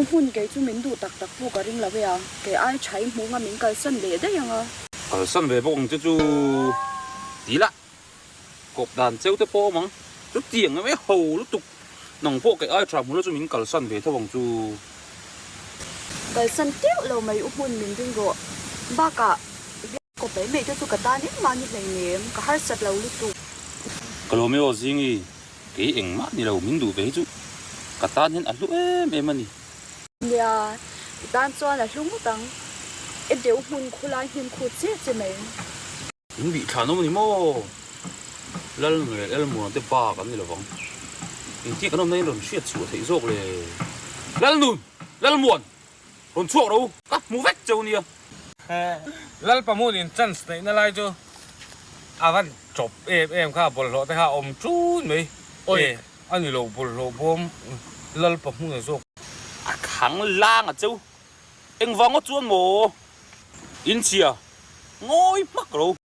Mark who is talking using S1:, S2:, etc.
S1: U Hmun kei chu min duh tak tak pawh ka ring lo e a, kei ai tha i hmuh nga min kalsan leh daih ang a.
S2: Kalsan ve bawk ang che chu ti la, kawp dan cheu te pawh awm ang, chutiang em em ho lutuk nang pawh kei ai tha hmu la chu min kalsan ve tho ang chu.
S1: Kalsan teuh lo mai U Hmun min ring rawh, bakah biak kawp mai mai te chu ka tan engmah ni hleinem, ka harsat lo lutuk.
S2: Ka lawm e aw Zingi, Kei engmah ni lo min duh ve hi chu ka tan hian a hlu em em a ni.
S1: Nia, i tan chuan a hlu ngawt ang. E deuh hmun khulai hnim khu che che mai.
S2: In bih thlan awm a ni maw? Lalnu leh Lalmuan te bak an ni lo vang. Engtia kan awmna in rawn hriat chhuah theih zawk le? Lalnun! Lalmuan! Rawn chhuak ro, ka hmu vek cheu nia.
S3: Lalpa hmunin chance neihna lai chu a van chawp em em kha bawlhhlawh te kha a awm ṭun mai. Awi a ni lo bawlhhlawh bawm Lalpa hmuna zawk.
S2: A khang lang a cheu. Engvang aw chuan maw? Inchhia ngawi hmak ro.